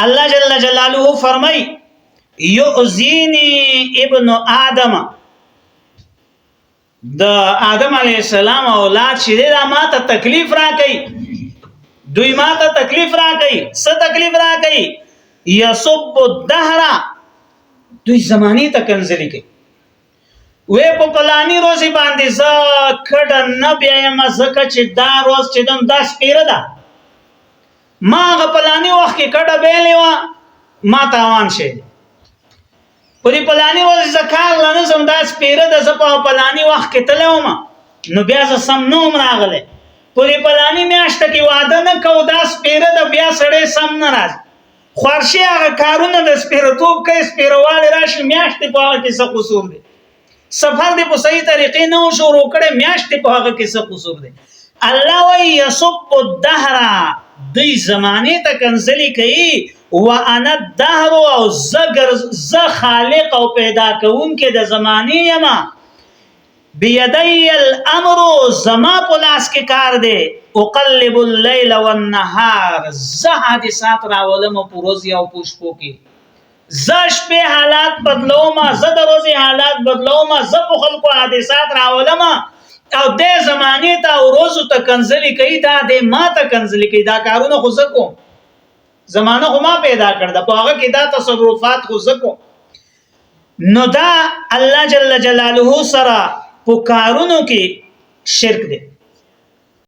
الله جل جلاله فرمای، یؤذینی ابن آدم، د آدم علی السلام اولاد چې دا ما ته تکلیف راکړي، دوی ما ته تکلیف راکړي. څه تکلیف راکړي؟ یسب الدهر، دوی زمانی ته کنځلې کوي. وې په پلانی روزي باندې زه کډه نه بیایم، ځکه چې دا روز چې دم دا سپیره ده، ما هغه پلانی وخت کې کډه بیلې وه، ما تاوان شي. په دې پلانی ورځ زه کار له نه ځم، دا سپیره ده، زه په پلانی وخت کې تللی وم نو بیا زه سم نه وم راغلی. په دې پلانی میاشت کې واده نه کوو، دا سپیره ده، بیا سړی سم نه راځي. خورشي هغه کارونه د سپیرتوب کوي، سپیروالی راشي، میاشتې په هغه کې څه قصور دی؟ سفر دې په صحیح طریقې نه شروع کړي، میاشتې په هغه کې څه قصور دی؟ الله وی یسب الدهر، دوی زمانه ته کنځلې کوي، وانا الدهر، او زګر ز خالق او پیدا کوونکې د زمانه یم، بيدي الامر، زما په لاس کې کار دی، اقلب الليل والنهار، زه حادثات راولم په ورځ او په شپو کې، زه شپې حالات بدلوم، زه د ورځې حالات بدلوم، زه په خلکو حادثات راولم. او د زمانه ته او ورځو ته کنځلې کوي، دا د ما ته کنځلې کوي. دا کارونه خو زه کوم، زمانه خو ما پیدا کړ ده، په هغه کې دا تصرفات خو زه کوم. نو دا الله جل جلاله سره په کارونو کې شرک دی.